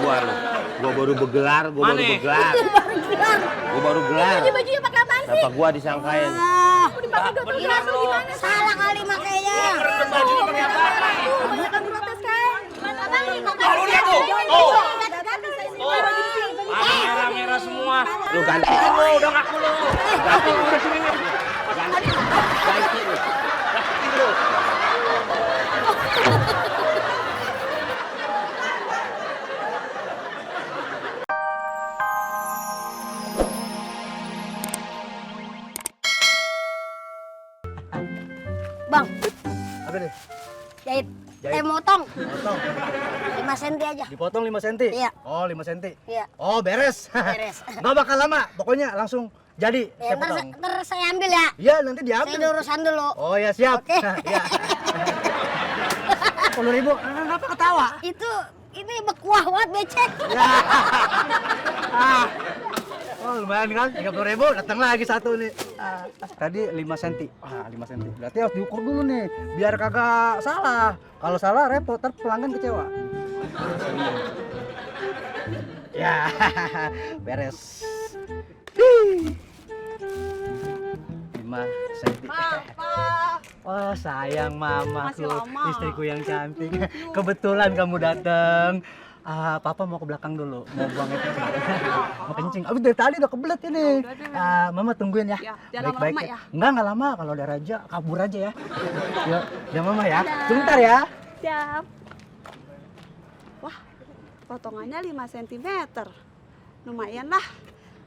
gua lu. Gua baru bergelar. Gua baru gelar. Bajunya pakai apaan sih? Kenapa gua disangkain? Aku dipakai double gelar lu gimana? Salah kali makanya. Bajunya pakai apaan? Banyak yang protes kan? Abang ini Oh, lu lihat tuh. Oh. Merah-merah semua. Lu ganti lu, udah ngaku lu. Ganti lu. Ganti lu. Ganti lu. Bang, Apa nih? jahit. Jahit. Motong. Potong. 5 cm aja. Dipotong 5 cm? Iya. Oh, 5 cm. Iya. Oh, beres. Beres. Nggak bakal lama. Pokoknya langsung jadi. Ya, Saya potong. ntar saya ambil ya. Iya, nanti Saya diambil. ada urusan dulu. Oh, ya siap. Oke. Ya. 10.000. Kenapa ketawa? Itu ini bekuah banget becek. Ya. Ah. Oh, lumayan kan? 30.000, datang lagi satu nih. Tadi 5 cm. 5 cm. Berarti harus diukur dulu nih, biar kagak salah. Kalau salah repot, ntar pelanggan kecewa. Ya, beres. 5 cm. Oh, sayang mamaku, istriku yang cantik. Kebetulan kamu datang. Papa mau ke belakang dulu, mau buang air kecil. Mau kencing. Abis dari tadi udah kebelet ini. Mama tungguin ya. Jangan lama ya. Enggak lama. Kalau ada raja, kabur aja ya. Yuk, ya mama ya. Sebentar ya. Siap. Wah, potongannya 5 cm. Lumayan lah.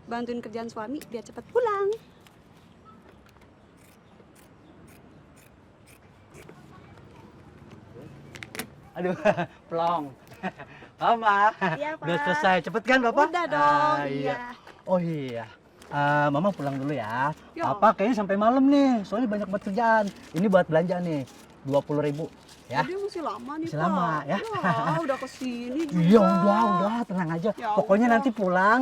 Bantuin kerjaan suami biar cepat pulang. Aduh, plong. Mama, Iya, Pak. udah selesai. Cepet kan Bapak? Udah dong, Iya. iya. Oh iya. Mama pulang dulu ya. Yo. Papa kayaknya sampai malam nih, soalnya banyak banget kerjaan. Ini buat belanja nih, 20.000 ya. Jadi masih lama nih, Masih Pak. lama, ya. Udah kesini juga. Iya udah, tenang aja. Ya Pokoknya Allah. nanti pulang,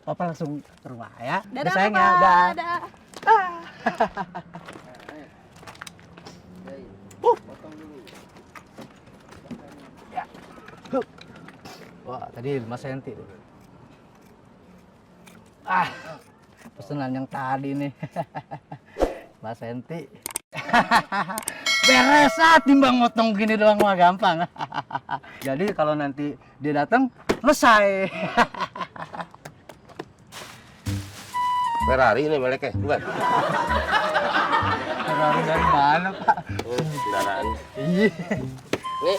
Papa langsung ke rumah ya. Dadah, sayang Papa. ya, dah. Dadah. Wah, tadi 5 cm. Pesanan yang tadi nih. 5 cm. Beres timbang motong gini doang mah gampang. Jadi kalau nanti dia datang, selesai. Ferrari ini meleknya, bukan? Ferrari dari mana, Pak? Kendaraan. Iya. Nih,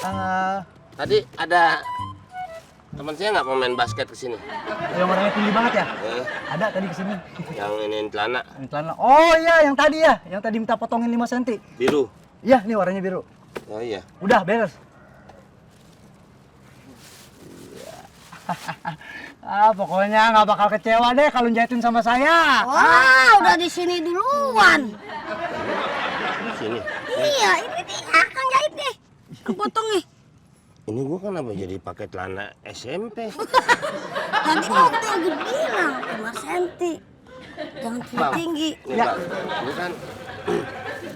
tadi ada teman saya nggak mau main basket ke sini. Yang orangnya tinggi banget ya? Eh, Ada tadi kesini. yang ini celana Yang celana. Oh iya, yang tadi ya. Yang tadi minta potongin 5 cm. biru. Iya, nih warnanya biru. Oh iya. Udah, beres. Pokoknya nggak bakal kecewa deh kalau jahitin sama saya. Udah di sini duluan. Di sini. Iya, ini dia akan jahit nih. Kepotong nih. Ini gua kan apa jadi pakai celana SMP? Tadi kan udah bilang 5 cm. Jangan tinggi. Nih, Ya. Bang, ini kan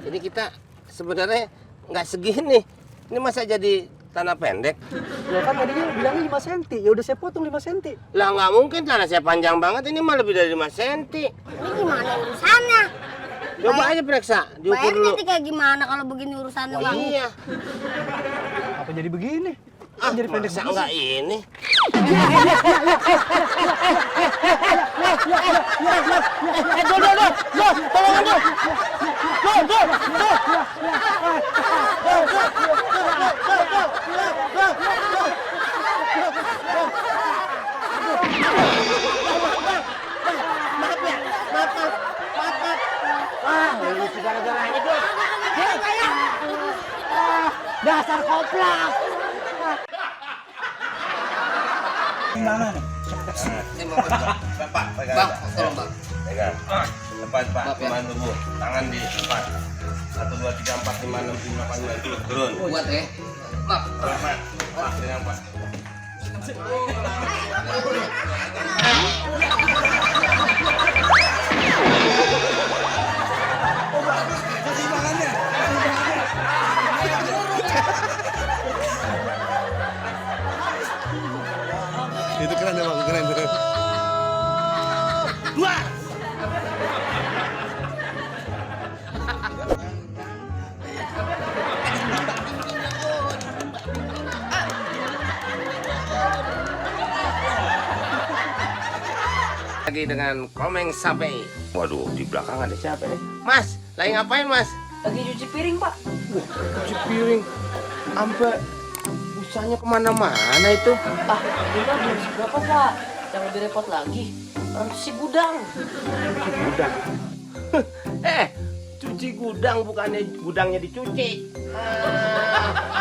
ini kita sebenarnya nggak segini. Ini masa jadi tanah pendek? Ya kan tadinya bilangnya 5 cm. Ya udah saya potong 5 cm. Lah nggak mungkin celana saya panjang banget. Ini mah lebih dari 5 cm. Ini gimana urusannya? Coba aja periksa, diukur Bayar dulu. nanti kayak gimana kalau begini urusannya, Bang? Iya. Apa jadi begini? Jadi pendek Masa begini. nggak ini? Dasar koplak. Gimana nih? Bapak, pegang. Bang, tolong bang. Pegang. Depan Pak, teman tubuh. Tangan di depan. 1, 2, 3, 4, 5, 6, 7, 8, 9, 10. Turun. Buat ya. Mak. Pak, pegang Pak. Itu keren emang, keren. Dua. Lagi dengan Komeng Sape. Waduh, di belakang ada siapa nih? Mas, lagi ngapain Mas? Lagi cuci piring, Pak. Cuci piring. Sampai busanya kemana-mana itu. Ah, ini mah belum seberapa, Pak. Yang lebih repot lagi, orang cuci gudang. Cuci gudang. Cuci gudang bukannya gudangnya dicuci.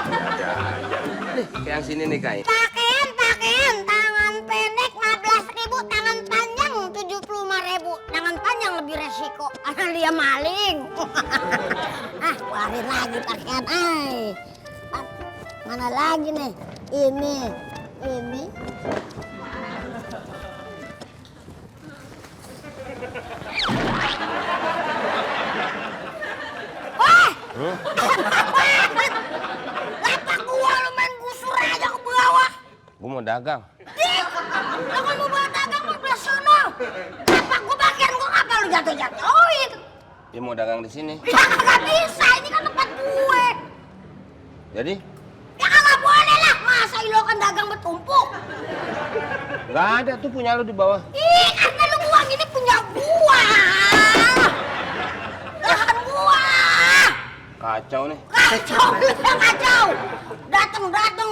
Ada aja. Nih, yang sini nih, Kai. Pakaian, tangan pendek 15.000, tangan panjang 75.000. Tangan panjang lebih resiko karena dia maling. Keluarin lagi pakaian, Mana lagi nih? Ini. Wah! Lapak gua lu main gusur aja ke bawah. Gua mau dagang. Lu kan mau bawa dagang ke belah sono. Lapak gua bagian gua apa lu jatuh-jatuhin? Dia mau dagang di sini. Ya kagak bisa, ini kan tempat gue. Jadi, Ya kagak boleh lah, masa lo kan dagang bertumpuk. nggak ada tuh punya lu di bawah. Ih, karena lu buang ini punya gua. Lahan gua. Kacau nih. Kacau. Datang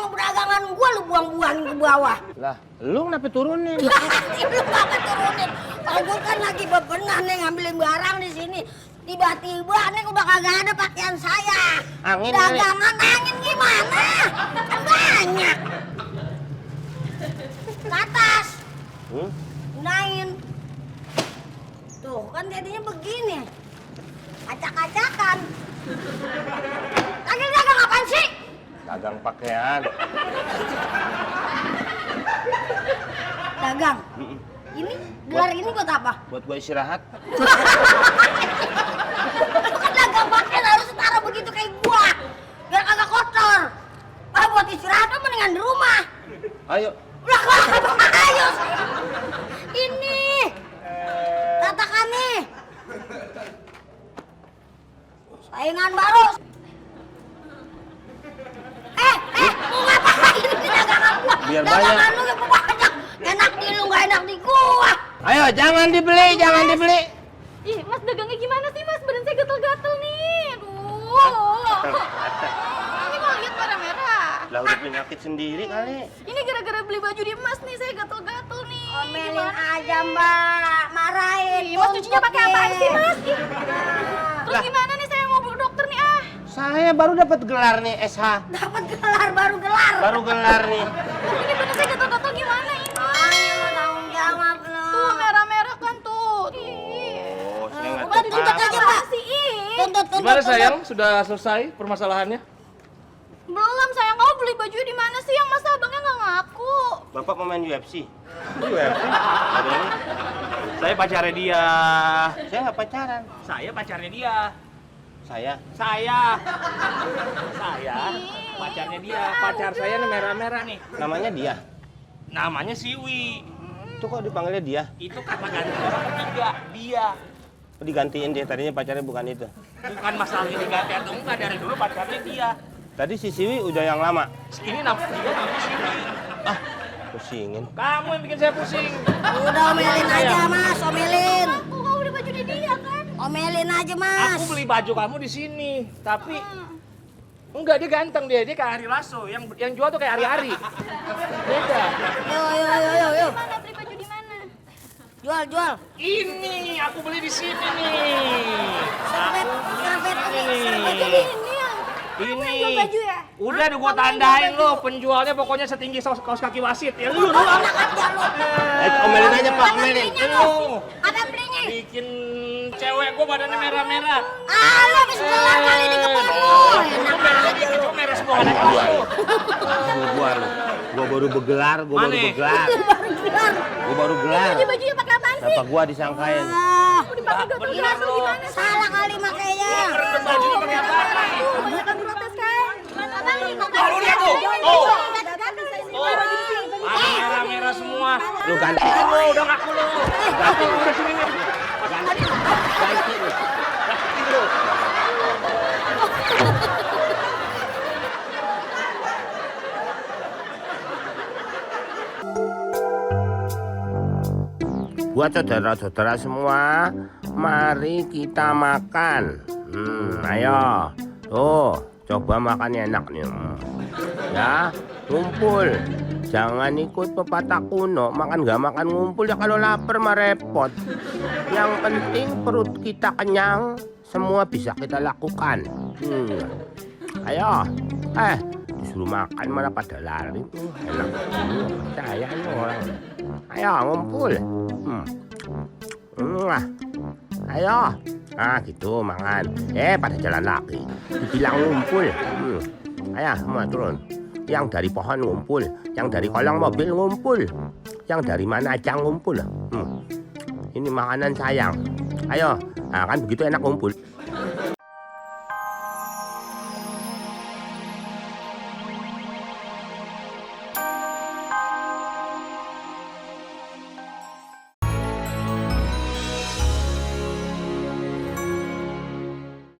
perdagangan gua lu buang-buangin ke bawah. Lah, lu kenapa turunin? Lu apa turunin? Kalau gua kan lagi bebenah nih ngambilin barang di sini. Tiba-tiba nih udah kagak ada pakaian saya. Angin Dagangan angin gimana? Kan banyak. Ke atas. Nain. Tuh kan jadinya begini. Acak-acakan. Lagi dagang apaan sih? Dagang pakaian. Dagang. Ini gelar ini buat apa? Buat gua istirahat. Lu kan dagang pakaian harus setara begitu kayak gua. Biar kagak kotor. Buat istirahat mah mendingan di rumah. Ayo. Lah kok ayo. Ini. Katakan nih. Saingan baru. Mau ngapain ini dagangan gua? Biar Dagangan banyak. lu yang banyak. Enak di lu, nggak enak di gua. Ayo, jangan dibeli, jangan dibeli. Ih, Mas dagangnya gimana sih, Mas? Badan saya gatel-gatel nih. Aduh. Ini kok lihat merah-merah. Lah udah penyakit sendiri kali. Ini gara-gara beli baju di Mas nih, saya gatel-gatel nih. Omelin Gimana? aja mbak, marahin. Ih, Mas cucinya pakai apaan sih, Mas? Ih. Terus Lah. gimana nih saya mau ke dokter nih, ah? Saya baru dapat gelar nih, SH. Dapat gelar, baru gelar. Baru gelar nih. Ini badan saya gatel-gatel gimana ini? Ayo tanggung jawab lo. Tuh merah-merah kan tuh. Oh, saya nggak Udah tuntut aja tahu. mbak. Sih, ih. Tuntut. Gimana sayang? Sudah selesai permasalahannya? Belum, sayang. Kamu beli baju di mana sih? Yang masa abangnya nggak ngaku? Bapak pemain UFC. Ada ini. Saya pacarnya dia. Saya nggak pacaran. Saya pacarnya dia. Saya. Saya pacarnya dia. Pacar saya nih merah-merah nih. Namanya dia. Namanya Siwi. Itu kok dipanggilnya dia? Itu kata ganti orang ketiga, dia. Oh, digantiin dia. Tadinya pacarnya bukan itu. Bukan masalah ini ganti atau enggak, dari dulu pacarnya dia. Tadi si Siwi udah yang lama. Ini namanya Siwi. Ah, pusingin. Kamu yang bikin saya pusing. Udah omelin aja mas, omelin. Aku kamu beli baju di dia kan? Omelin aja mas. Aku beli baju kamu di sini, tapi enggak, dia ganteng dia kayak Ari Lasso. Yang jual tuh kayak Ari-Ari. Beda. Yo. Mana beli baju di mana? Jual. Ini aku beli di sini nih. Karpet Ini. Jadi ini yang Ini. jual baju ya? Udah gua tandain lo, penjualnya pokoknya setinggi kaos kaki wasit ya. Lu doang. Omelin aja Pak, omelin. Lu Apa belinya? bikin cewek gua badannya merah-merah. Lo habis gelar kali di kepala. Enak aja lo. Cuma merah semua badan gua. Gua lu. Gua baru bergelar, gua baru Mana? bergelar. Gua baru gelar. Baju-bajunya pakai apaan sih? Kenapa gua disangkain? Aku dipakai gatel-gatel gimana sih? Salah kali makanya. Keren bajunya pakai apa? Banyak yang protes kan? Apa nih? Tuh, lu lihat tuh. Tuh. Gatel-gatel saya sini. Oh, merah-merah semua Lu ganti. Lu udah ngaku lu. Ganti. Udah sini nih. Ganti. Ganti lu. Ganti lu. Buat saudara-saudara semua, mari kita makan. Ayo. Tuh, coba makan enak nih. Ya, ngumpul. Jangan ikut pepatah kuno, makan nggak makan ngumpul ya kalau lapar mah repot. Yang penting perut kita kenyang, semua bisa kita lakukan. Ayo, disuruh makan malah pada lari. Enak, percaya nih orang. Ayo ngumpul. Ayo, gitu makan. Pada jalan lagi. Dibilang ngumpul. Ayo, semua turun. Yang dari pohon ngumpul, yang dari kolong mobil ngumpul, yang dari mana aja ngumpul. Ini makanan sayang. Ayo, kan begitu enak ngumpul.